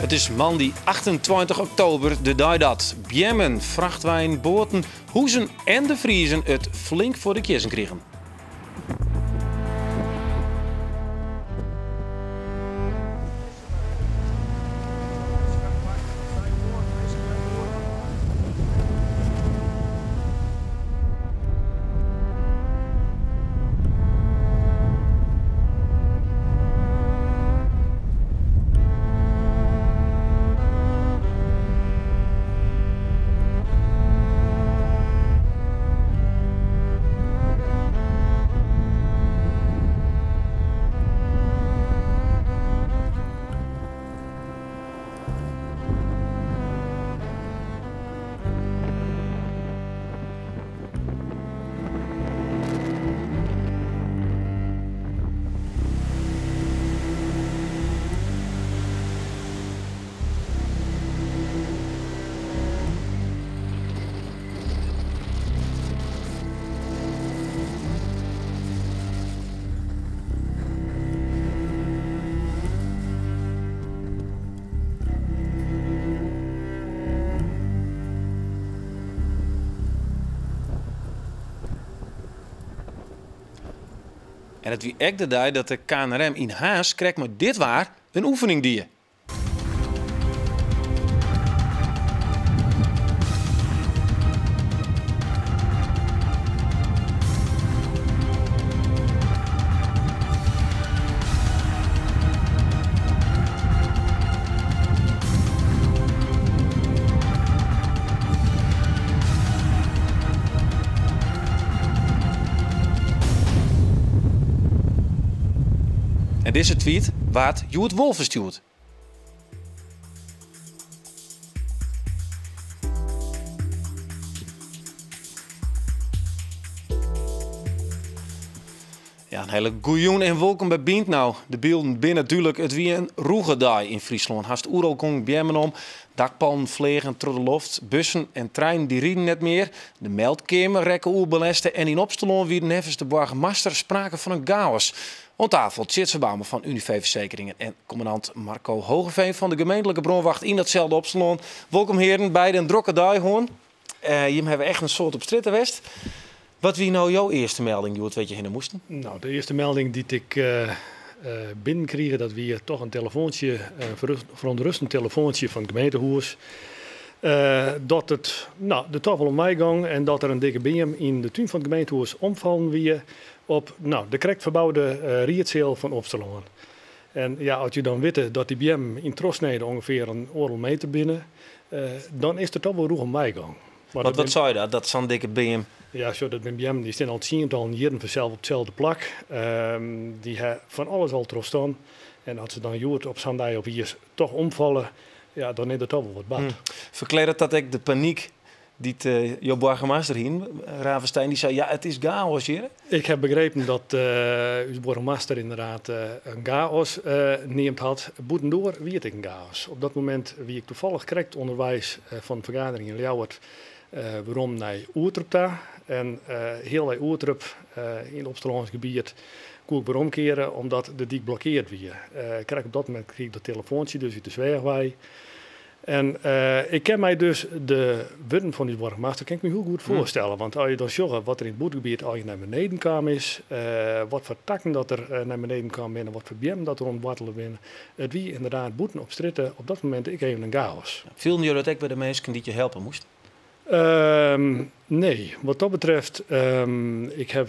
It is moandei 28 oktober, de dei dat beammen, frachtweinen, boaten, huzen en de Friezen it flink foar de kiezen krigen. En it wie ek de dei dat de KNRM yn Harns krekt mei dit waar in oefening die. En dizze tweet waard hjoed wol ferstjoerd. Ja, in hiele goeie jûn en wolkom by Bynt. Nou, de bylden binne dúdlik. It wie in rûge dei yn Fryslân. Hast oeral gongen beammen om, dakpannen fleagen troch de loft, bussen en treinen dy riden net mear. De meldkeamer rekke oerbelêste en yn Opsterlân wie neffens de boargemaster sprake fan in gaos. Oan tafel Tjitse Bouwman fan Univé Verzekeringen en kommandant Marco Hogeveen fan de gemeentlike brânwacht yn datselde Opsterlân. Wolkom hearen, beide in drokke dei hân. Jim hawwe echt in soad op strjitte west. Wat wie no jo earste melding hjoed wêr't je hinne moasten? Nou, de earste melding dy't ik binnenkrige, dat wie toch in telefoantsje, in verontrustend telefoantsje fan it gemeentehûs. Dat it nou, der toch wol om my gong en dat der in dikke beam yn de tún fan it gemeentehûs omfallen wie op nou, de krekt ferboude riedseal fan Opsterlân. En ja, as je dan witte dat dy beammen yn trochsnede ûngefear in oardel meter binne, dan is der toch wol rûch om my gong. Want wat sei dat, dat sa'n dikke beam? Ja, sjoch, dat binne beammen dy stean al tsientallen jierren fansels op itselde plak. Dy ha fan alles al trochstaan. En as se dan hjoed op sa'n dei opiens toch omfalle, ja, dan is der toch wol wat bard. Ferklearret dat ek de panyk dy't jo boargemaster hienen, Ravestein, dy sei, ja, it is gaos hjir? Ik ha begrepen dat ús boargemaster ynderdaad in gaos neamd hat. Bûtendoar wie it ek in gaos. Op dat momint wie ik toevallig krekt ûnderweis fan de fergadering yn Ljouwert werom nei Oerterp ta. En healwei Oerterp yn it Opsterlânsk gebiet koe ik weromkeare omdat de dyk blokkeard wie. Krekt op dat momint krige ik dat telefoantsje dus út de Sweachwei. En ik kin my dus de wurden fan ús boargemaster kin ik my hiel goed foarstelle. Want as je dan sjogge wat der yn it bûtengebiet allegear nei beneden kaam is, wat foar takken dat der nei beneden kaam binne, wat foar beammen dat der ûntwoartele binne. It wie ynderdaad bûten op strjitte op dat momint ek even in gaos. Fielden jo dat ek by de minsken dy't je helpe moasten? Nee, wat dat betreft, ik haw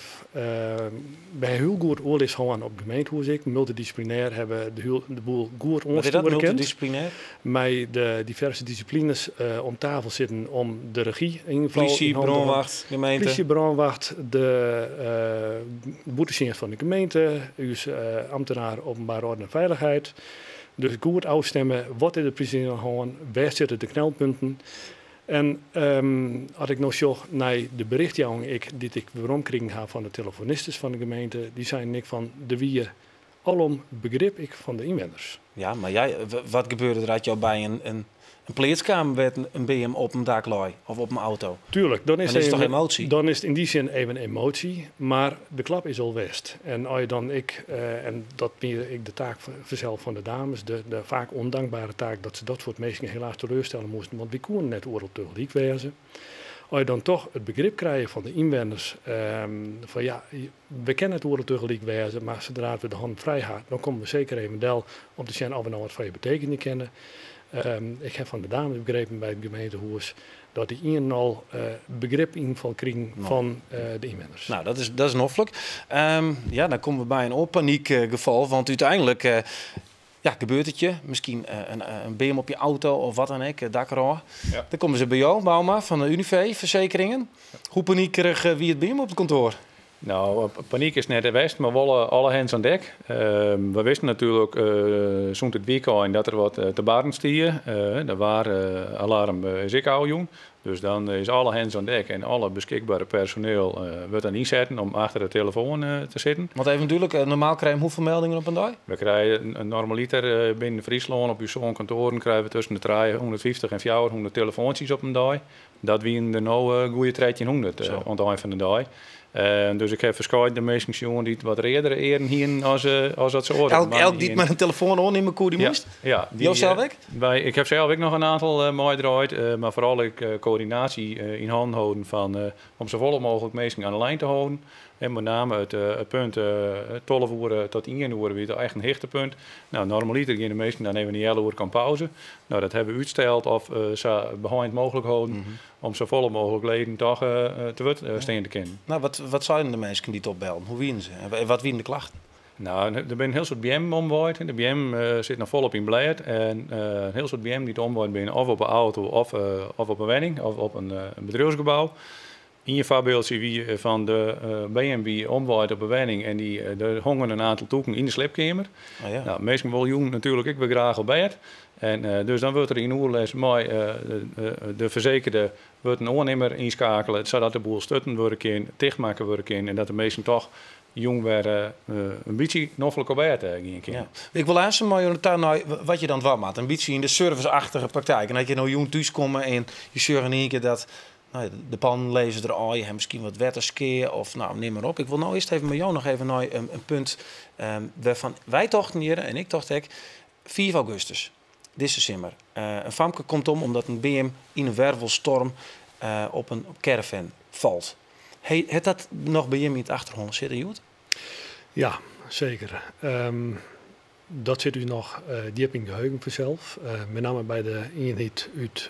wy hiel goed oerlis hân op it gemeentehûs ek. Multidisciplinêr hawwe we de boel goed Wat is dat, oanstjoere kind. multidisciplinêr? Mei de diverse disciplines om tafel sitten om de regy yn ieder gefal Plysje, yn hannen te hâlden. brânwacht, gemeente? Plysje, brânwacht, de boetetsjinst fan de gemeente, ús ambtenaar openbare orde en veiligheid. Dus goed ôfstimme, wat is der presys oan de hân, wêr sitte de knelpunten. En as ik no sjoch nei de berichtjouwing ek dy't ik weromkrigen ha fan de telefonistes fan de gemeente, dy seinen ek fan der wie Alom begrip ik fan de ynwenners. Ja, mar jij, wat gebeurde der as jo by in pleats kamen wêr't in beam op in dak lei of op in auto? Tuurlijk, dan is Dan is het toch even, emotie? Dan is het in die zin even emotie, maar de klap is al west. En als je dan ik, en dat wie ik de taak vanzelf van de dames, de vaak ondankbare taak dat ze dat soort mensen helaas teleurstellen moesten, want we konden net oorlog tegelijk wezen. Als je dan toch het begrip krijgt van de inwoners, van ja, we kennen het oorlog tegelijk wezen, maar zodra we de hand vrij hebben, dan komen we zeker even del om te zien of we nou wat van je betekenis kennen. Ik heb van de dames begrepen bij het gemeentehuis dat die een en al begrip in van kriegen van de inwoners. Nou, dat is noffelijk. Ja, dan komen we bij een oppaniekgeval, want uiteindelijk gebeurt het je. Misschien een beam op je auto of wat dan ook, dakroor. Dan komen ze bij jou, Bouma, van de Univé Verzekeringen. Hoe paniekerig wie het beam op het kantoor? Nou, paniek is net de west, maar wel alle hens aan dek. We wisten natuurlijk zo'n het weekend dat er wat te baren stier. Er waren alarm is ik al jong. Dus dan is alle hens aan dek en alle beschikbare personeel wordt aan inzetten om achter de telefoon te zitten. Want even natuurlijk, normaal krijg je hoeveel meldingen op een dag? We krijgen een normaliter binnen Friesland op uw zo'n kantoren krijgen we tussen de 350 en 400 telefoontjes op een dag. Dat wien er nou goede 1300 aan het eind van de dag. Dus ik heb verschillende mensen gezien die het wat eerder eren hier als dat ze horen. Elk Maar die die met een telefoon aan in mijn koe die moest? Ja, die, Jou zelf ook? Ik heb zelf ook nog een aantal meedraaid, maar vooral ik coördinatie in handen houden van om zo vol mogelijk mensen aan de lijn te houden. En met name het punt 12 uur tot 1 uur weer echt een hichtepunt. Nou, normaliter gaan de meesten dan even een hele uur kan pauze. Nou, dat hebben we uitgesteld of zo behind mogelijk houden om zo vol mogelijk leden toch te word staan te kennen. Nou, wat zijn de mensen die het opbellen? Hoe wienen ze? En wat wienen de klachten? Nou, er zijn heel soort BM omwaaid. De BM zit nog volop in beleid. En een heel soort BM die het omwaaid binnen, of op een auto, of op een wenning, of op een bedrijfsgebouw. In je voorbeeld zie je van de BMW omwaait op een wenning en die er hongen een aantal toeken in de slipkamer. Nou, meestal wil jong natuurlijk ik wil graag op bed. En dus dan wordt er in oerles mooi de verzekerde wordt een oornemer inschakelen, zodat de boel stutten worden kan, dichtmaken worden kan en dat de meesten toch jong weer een beetje noffelijk op bed gaan kunnen. Ja. Ik wil eerst maar Jonathan, nou, wat je dan wel maakt, een beetje in de serviceachtige praktijk. En dat je nou jong thuis komt en je zorgt in één keer dat nou, de pan lezen er al, je hebt misschien wat wetterskeer of nou, neem maar op. Ik wil nou eerst even met jou nog even naar een punt waarvan wij tochten hier en ik tocht ik, 4 augustus, deze simmer. Een famke komt om omdat een BM in een wervelstorm op een caravan valt. Hey, het dat nog bij je in het achtergrond zitten, Joet? Ja, zeker. Dat zit u nog diep in geheugen vanzelf. Met name bij de eenheid uit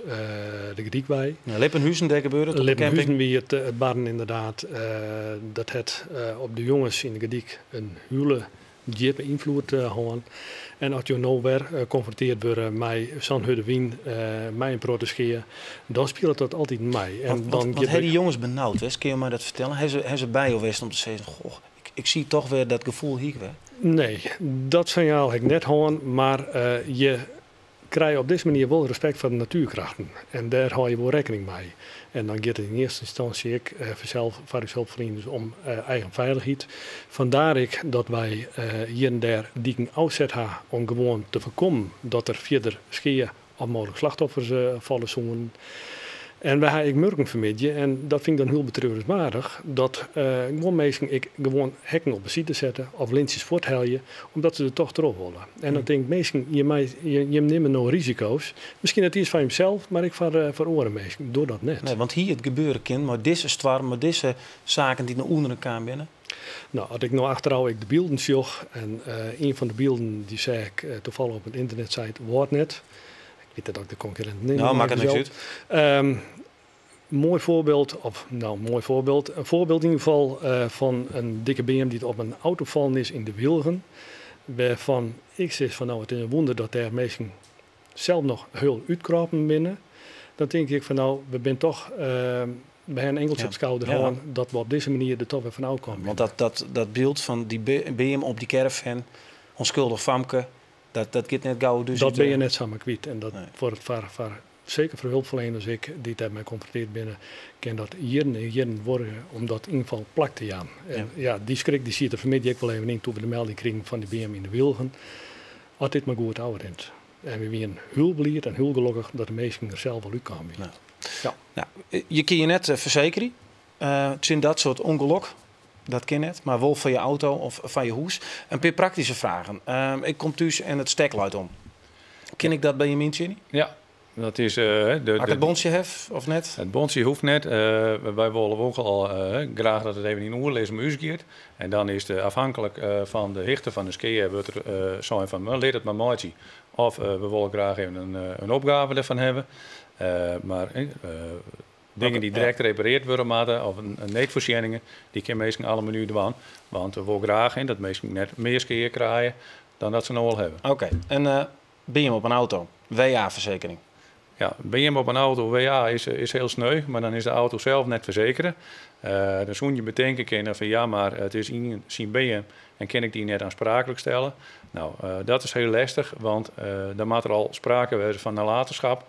de Griekwei. Ja, Lippenhuizen, daar gebeurde het op de Lippenhuizen camping. wie het barren inderdaad. Dat het op de jongens in de Griek een huwelijk diepe invloed hadden. En als je nou weer confronteerd wordt met zo'n hudde wien, met een protesteer, dan speelt dat altijd mee. En Wat dan wat geef hebben ik die jongens benauwd, hè? Kun je mij dat vertellen? Hebben ze bij jou geweest om te zeggen, goh, ik zie toch weer dat gevoel hier weer? Nee, dat signaal heb ik net gehad, maar je krijgt op deze manier wel respect voor de natuurkrachten. En daar hou je wel rekening mee. En dan gaat het in eerste instantie ik vanzelf voor uw hulpverleners om eigen veiligheid. Vandaar ik dat wij hier en daar dieken afzet hebben om gewoon te voorkomen dat er verder scheer of mogelijk slachtoffers vallen zullen. En wij hebben ik murken vermidden en dat vind ik dan heel betreurenswaardig, dat gewoon mensen ik gewoon hekken op de site zetten of lintjes voortheljen, omdat ze er toch terug willen. En dan denk ik, mensen, je neemt nou risico's. Misschien het is van jezelf, maar ik voor oren mensen, door dat net. Nee, want hier het gebeuren kind, maar deze stwarm, maar deze zaken die naar onder elkaar binnen. Nou, als ik nou achteraf ik de beelden zag en een van de beelden die zei ik toevallig op een internetsite, wordt net. Ik weet dat ook de concurrent neemt. Nou, maakt het niks zelf. uit. Mooi voorbeeld, of nou, mooi voorbeeld. Een voorbeeld in ieder geval van een dikke BM die op een auto vallen is in de Wilgen. Waarvan ik zeg van nou, het is een wonder dat daar mensen zelf nog heel uitkropen binnen. Dan denk ik van nou, we zijn toch bij een engeltje op schouder gewoon dat we op deze manier er toch weer van uitkomen. Want dat beeld van die BM op die caravan, onschuldig famke, dat gaat net gauw dus Dat uit ben je de net samen kwijt. En dat Nee. voor het voor Seker foar hulpferleners ek dy't dêrmei konfrontearre binne, kin dat jierren en jierren duorje om dat ynfal plak te jaan. En ja, dy skrik dy siet der fanmiddei ek wol even yn toen we de melding krigen fan dy beam yn de Wylgen. As dit mar goed ôfrint. En we wienen hiel bliid en hiel gelokkich dat de minsken der sels wol útkaam wienen. Ja. Ja. Je kinne je net fersekerje tsjin dat soart ûngelok. Dat kin net, mar wol foar je auto of foar je hûs. In pear praktyske fragen. Ik kom thús en it stek leit om. Kin ik dat by jim yntsjinje? Ja, dat is. De, As ik it bontsje haw of net? It bontsje hoecht net. Wy wolle wol al graach dat it even yn oerlis mei ús giet. En dan is it afhankelijk fan de hichte fan de skea wurdt der sein fan lit it mar meitsje. Of we wolle graach even in opgave derfan hawwe. Mar dingen dy't direkt reparearre wurde moatte of needfoarsjenningen, dy kinne minsken alle minuten dwaan. Want we wolle graach dat minsken net mear skea krije dan dat se no al hawwe. Oké, en beam op in auto, WA-fersekering? Ja, beam op in auto, WA is hiel sneu, mar dan is de auto sels net fersekere. Dan soene je betinke kinne fan ja, mar it is ien syn beam en kin ik dy net oanspraaklik stelle? No, dat is hiel lestich, want dan moat der al sprake wêze fan nalatenschap.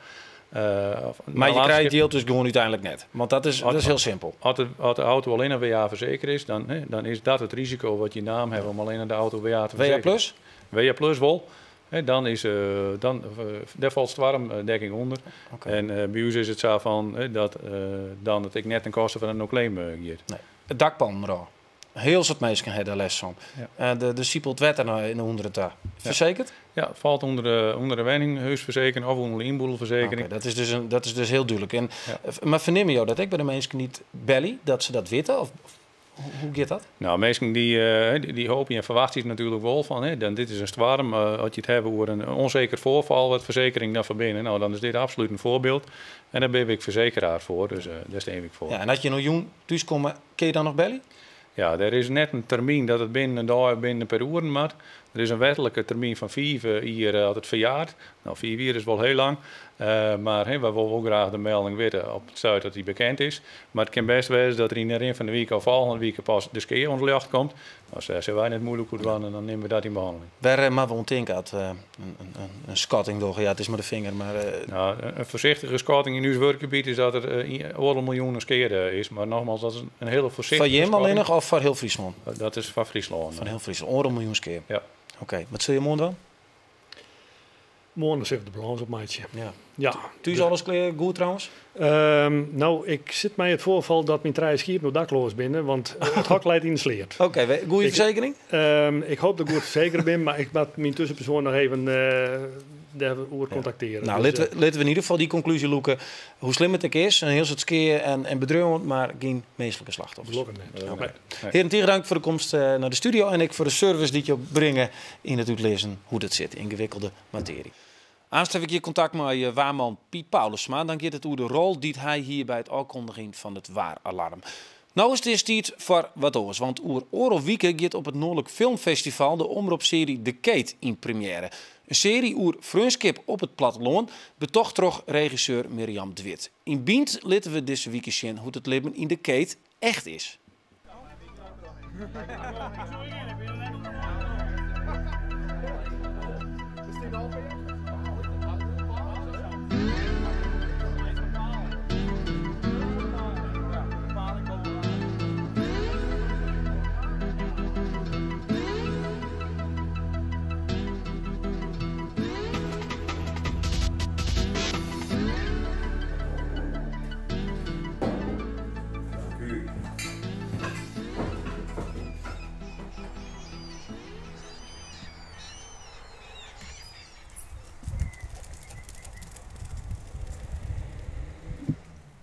Mar je krije it jild dus gewoan úteinlik net, want dat is hiel simpel. As de auto allinnich WA fersekere is, dan is dat it risiko wat je naam hawwe om allinnich de auto WA te fersekerjen. WA plus? WA plus wol. Dan is, dan, dêr falt stoarmdekking ûnder. En by ús is it sa fan dat dan it ek net ten koste fan in no claim giet. Nee. It dakpannen derôf. Hiel soad minsken ha dêr lêst fan. Der sipelt wetter nei ûnderen ta. Fersekerd? Ja, falt ûnder de wenninghúsfersekering of ûnder de ynboedelfersekering. Oké, dat is dus hiel dúdlik. En, mar fernimme jo dat ek by de minsken dy't belje, dat se dat witte? Of hoe giet dat? No, minsken dy hoopje en ferwachtsje it natuerlik wol fan, hè, dan dit is in stoarm. As je it hawwe oer in ûnseker foarfal wat fersekering dan foar binne, no, dan is dit absolút in foarbyld. En dêr binne we ek fersekeraar foar, dus dêr stean we ek foar. Ja, en as je no jûn thús komme, kinne je dan noch belje? Ja, der is net in termyn dat it binnen in dei of binnen in pear oeren moat. Der is in wetlike termyn fan 5 jier as it ferjaart. No, 5 jier is wol hiel lang. Mar wy wolle wol graach de melding witte op it stuit dat dy bekend is. Mar it kin bêst wêze dat der yn de rin fan de wike of folgjende wike pas de skea oan it ljocht komt. Dus dêr sille wy net muoilik oer dwaan en dan nimme we dat yn behanneling. Wêr moatte we oan tinke as we in skatting dogge? Ja, it is mar de finger, mar. No, in foarsichtige skatting yn ús wurkgebiet is dat der oardel miljoen oan skea is. Mar nogmaals, dat is in hiele foarsichtige Foar jim allinnich of foar hiel Fryslân? Dat is foar Fryslân. Foar hiel Fryslân, oardel miljoen skea. Ja. Oké, wat sille je moarn dwaan? Moarn sil ik de balâns opmeitsje. Ja. Ja. Thús alles klear, goed trouwens? No, ik sit mei it foarfal dat myn trije skiep no dakloas binne, want it hok leit yn de sleat. Oké, goede fersekering? Ik hoop dat ik goed fersekere bin, mar ik moat myn tuskenpersoan noch even dêroer kontaktearje. No, litte we yn ieder gefal dy konklúzje lûke. Hoe slim it ek is, in hiel soad skea en bedriuwen, mar gjin minsklike slachtoffers. Gelokkich net. Oké. Hearen, tige dank foar de komst nei de studio en ek foar de service dy't jo bringe yn it útlizzen hoe't it sit, yngewikkelde matearje. Aanst haw ik hjir kontakt mei waarman Piet Paulusma. Dan giet it oer de rol dy't hy hie by it ôfkondigjen fan it waaralarm. No is it earst tiid foar wat oars, want oer oardel wike giet op it Noardlik Filmfestival de omropsearje De Keet yn premjêre. In searje oer freonskip op it plattelân, betocht troch regisseur Mirjam Dwit. Yn Bynt litte we dizze wike sjen hoe't it libben yn De Keet echt is.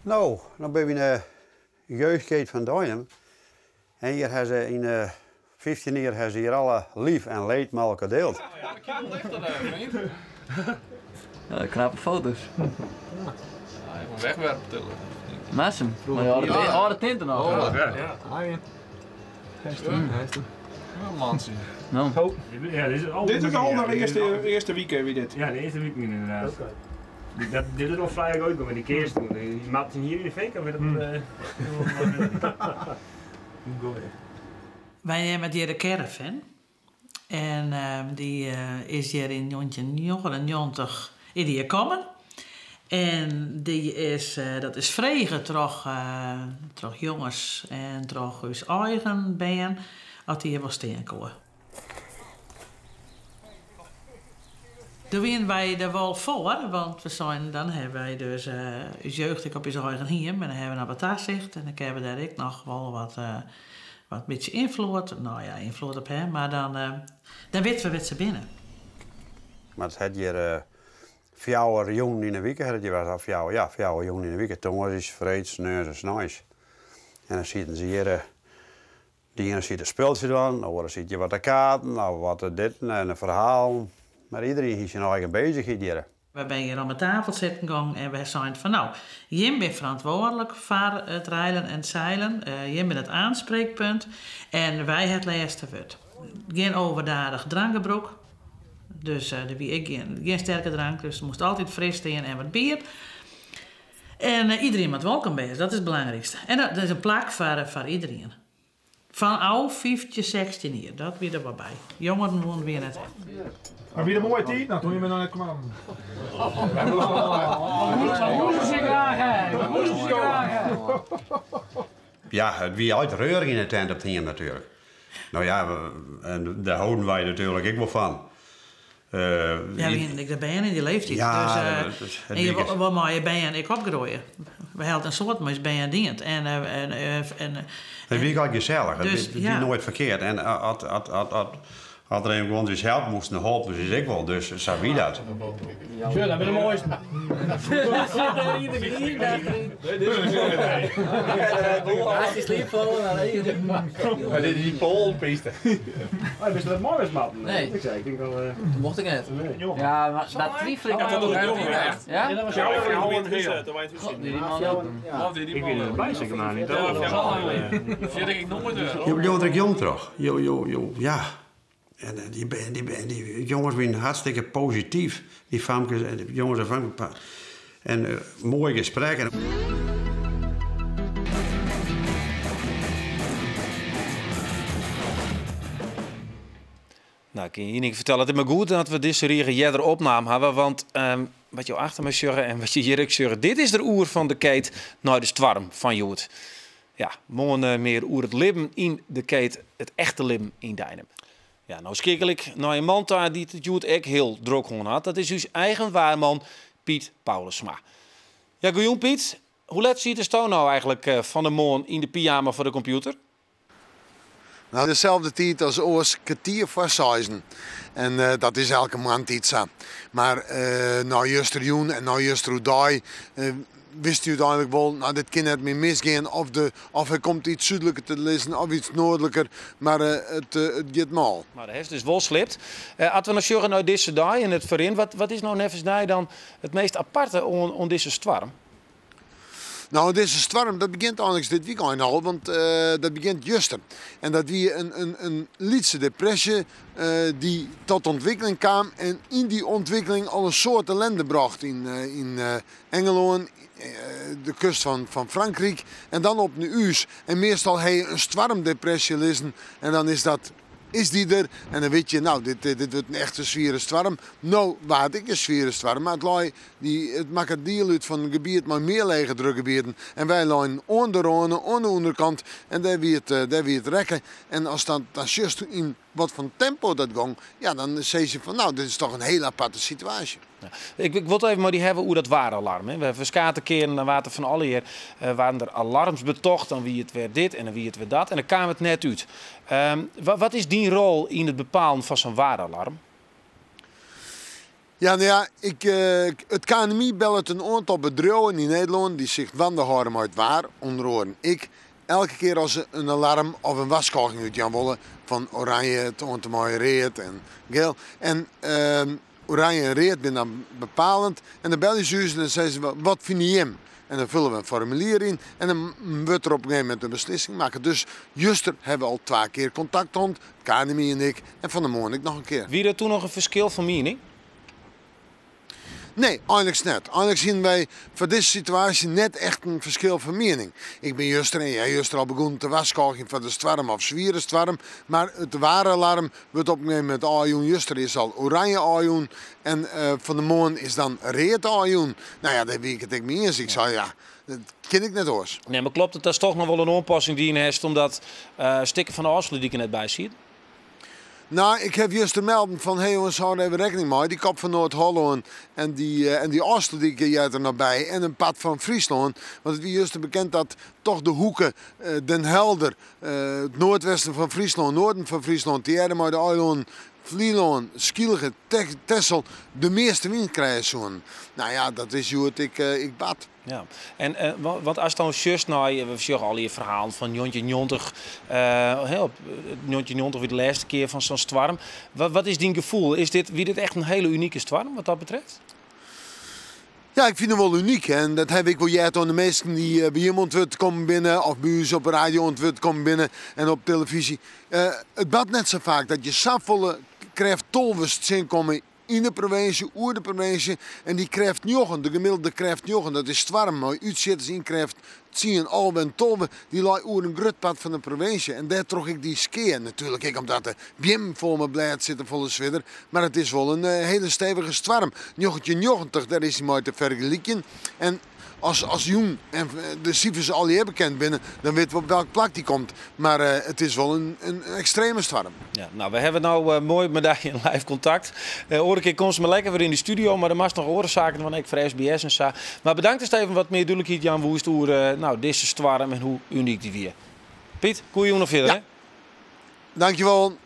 No, dan binne we yn de jeugdkeet fan Deinum. En hjir ha se yn 15 jier ha se hjir alle lief en leed mei elkoar deeld. Ja, knappe foto's. Even wegwerp Massen. Maar de oude tinten nog. Oh, ja. Nou. Ja, dit is al Dit is al de eerste week wie dit. Ja, de eerste week inderdaad. Okay. Dit is al vrij leuk met die kerst toen. Die maakt hier in de fik of dat? Wy hawwe hjir de caravan. En dy is hjir yn 1999 is dy hjir kommen. En dy is, dat is frege troch, troch jonges en troch ús eigen bern oft dy hjir wol stean koe. Doe wienen wy der wol foar, want we seinen dan hawwe wy dus ús jeugd ek op ús eigen hiem en dan hawwe we noch wat tasicht en dan kinne we dêr ek noch wol wat, wat bytsje ynfloed, no ja, ynfloed op ha, mar dan, dan witte we wêr't se binne. Mar it hat hjir fjouwer jûnen yn 'e wike, hat it hjir west, of fjouwer, ja, fjouwer jûnen yn 'e wike, tongersdeis, freeds, sneons en sneins. En dan sieten se hjir De iene siet in spultsje dwaan, de oare siet hjir wat te kaarten of wat te ditten en ferhalen. Mar iderien hie syn eigen beuzichheid hjir. Wy binne hjir om 'e tafel sitten gong en wy seinen fan no, jim binne ferantwurdlik foar it reilen en it zeilen, jim binne it aanspreekpunt en wy ha it lêste wurd. Gjin overdadig drankgebrûk, dus der wie ek gjin sterke drank, dus der moast altyd fris stean en wat bier. En iderien moat wolkom wêze, dat is it belangrykste. En dat is in plak foar iderien. Fan ôf 15, 16 jier, dat wie der wol by. Jongeren woenen wy net ha. Mar wie de moaie tiid noch, toen jimme noch net kwamen? Ja, it wie altyd reuring yn de tent op it hiem natuerlik. No ja, en dêr holden wy natuerlik ek wol fan. Ja, wienen ek de bern yn dy leeftiid. Ja, dus, en je wol mei je bern ek opgroeie. We hawwe in soad mei ús bern dien. En, en, en, it wie altyd gesellich. Dus, it wie noait ferkeard. En as, as, as, as, as der even gewoan ús helpe moasten, dan holpen se ús ek wol. Dus sa wie dat. Sjoch, dat binne de moaisten. Dit is die poolpiste. Oh, wist dat moai west moatten? Nee. Ik zei, ik denk al. Dat mocht ik net. Ja, maar dat twijfel ik al. Ja? Dat was jouw Ik wie derby zeker maar niet. Jo bliuwe der ek jong troch. Jo, jo, jo, ja. En dy, dy, dy jonges wienen hartstikke posityf. Dy famkes, jonges en famkes. En moaie gesprekken. Nou, ik kin je ien ding fertelle, it is mar goed dat we dizze rige earder opnaam hawwe, want wat jo achter my sjogge en wat je hjir ek sjogge, dit is der oer fan de keet nei de stoarm fan hjoed. Ja, moarn mear oer it libben yn de keet, it echte libben yn Deinum. Ja, no skeakel ik nei in man ta dy't it hjoed ek hiel drok hân hat. Dat is ús eigen waarman Piet Paulusma. Ja, goejûn Piet. Hoe let sietest no eigentlik fan 'e moarn yn de pyjama foar de kompjûter? No, deselde tiid as oars, kertier foar seizen. En dat is elke moarntiid sa. Mar nei justerjûn en nei justeroerdei wist hy úteinlik wol, no dit kin net mear misgean. Of, de, of hy komt iets súdliker te lizzen of iets noardliker, mar it, it giet mâl. Mar do hast dus wol sliept. As we no sjogge nei dizze dei en it ferrin, wat, wat is no neffens dy dan it meast aparte oan, oan dizze stoarm? No, dizze stoarm dat begjint einliks dit wykein al, want dat begjint juster. En dat wie in, in, in lytse depresje dy't tot ûntwikkeling kaam en yn dy ûntwikkeling al in soad ellende brocht yn, yn Engelân, de kust fan, fan Frankryk en dan op nei ús. En meastal ha je in stoarmdepresje lizzen en dan is dat is dy der en dan wit je, no, dit, dit wurdt in echte swiere stoarm. No waard ek in swiere stoarm, mar it lei dy, it makke diel út fan in gebiet mei mear lege drukgebieten en wy leinen oan de râne, oan de ûnderkant en dêr wie it, dêr wie it rekke. En ast dan, dan sjochst yn wat fan tempo dat gong, ja, dan sizze je fan, no, dit is toch in hiele aparte situaasje. Ja. Ik, ik wol it even mei dy hawwe oer dat waaralarm. Hè. We ferskate kearen dan waard der fan allegear uh, waarden der alarms betocht, dan wie it wer dit en dan wie it wer dat en dan kaam it net út. Um, wat is dyn rol yn it bepalen fan sa'n waaralarm? Ja, no ja, ik, uh, it KNMI bellet in oantal bedriuwen yn Nederlân dy't sich dwaande hâlde mei it waar, ûnder oaren ik, elke kear as se in alarm of in warskôging útjaan wolle, fan oranje oant en mei read en geel. En uh, Oranje en read binne dan bepalend. En dan belje se ús en dan sizze se, wat fine jim? En dan fulle we in formulier yn en dan wurdt der op in gegeven momint in beslissing makke. Dus juster hawwe we al twa kear kontakt hân, KNMI en ik, en fan 'e moarn ek noch in kear. Wie der toen noch in ferskil fan miening? Nee, einliks net. Einliks hiene wy foar dizze situaasje net echt in ferskil fan miening. Ik bin juster en earjuster al begûn te warskôgjen foar de stoarm of swiere stoarm, mar it waaralarm wurdt op in gegeven momint ôfjûn. Juster is al oranje ôfjûn en fan de moarn is dan read ôfjûn. Nou ja, dêr wie ik it ek mei iens. Ik sei ja, dat kin ik net oars. Nee, mar kloppet it datst toch noch wol in oanpassing dien hast omdat stikken fan de Ofslútdyk der net by sieten? Nou, ik haw juster melden fan hé jonges, hâld even rekkening mei dy kop fan Noard-Hollân en dy en dy Ofslútdyk heart der noch by en in part fan Fryslân. Want it wie juster bekend dat toch de hoeke Den Helder, it noardwesten fan Fryslân, noarden fan Fryslân, tegearre mei de eilannen Flylân, Skylge, Texel de measte wyn krije soenen. Nou ja, dat is hjoed ek ek bard. Ja, en want ast dan sjochst nei, we sjogge allegear ferhalen fan 1990, op 1990 wie de lêste kear fan sa'n stoarm. Wat is dyn gefoel? Is dit, wie dit echt in hiele unike stoarm wat dat betreft? Ja, ik fyn it wol unyk en dat haw ik wol heard oan de minsken dy't by jim oan it wurd kommen binne of by ús op de radio oan it wurd kommen binne en op televyzje. It bart net sa faak dat je safolle krêft tolves tsjinkomme yn de provinsje, oer de provinsje. En dy krêft njoggen, de gemiddelde krêft njoggen, dat is stoarm mei útsjitters yn krêft tsien, 11 en 12, dy lei oer in grut part fan de provinsje. En dêrtroch ek dy skea. Natuerlik ek omdat de beammen fol mei blêd sitte, folle swierder. Mar it is wol in hiele stevige stoarm. 1990, dêr is hy mei te fergelykjen. En as, as jûn en de sifers allegear bekend binne, dan witte we op welk plak dy komt. Mar it is wol in, in ekstreme stoarm. Ja, nou, we hawwe no moai mei dy in live kontakt. Oare kear komst mar lekker wer yn de studio, mar der moatst noch oare saken dwaan, ek foar SBS en sa. Mar bedankt datst even wat mear dúdlikheid jaan woest oer nou, dizze stoarm en hoe unyk dy wie. Piet, goeie jûn noch fierder. Ja. Dankjewol.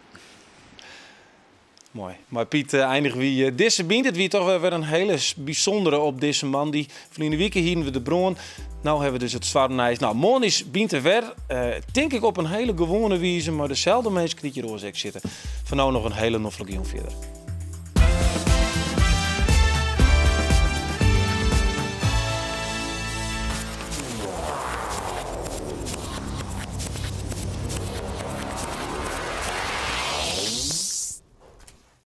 Moai. Mei Piet einige wy dizze Bynt. It wie toch wer in hiele bysûndere op dizze moandei. Ferline wike hiene we de brân. No hawwe we dus it stoarmnijs. Nou, moarn is Bynt der wer. Tink ik op in hiele gewoane wize, mei deselde minsken dy't hjir oars ek sitte. Foar no noch in hiele noflike jûn fierder.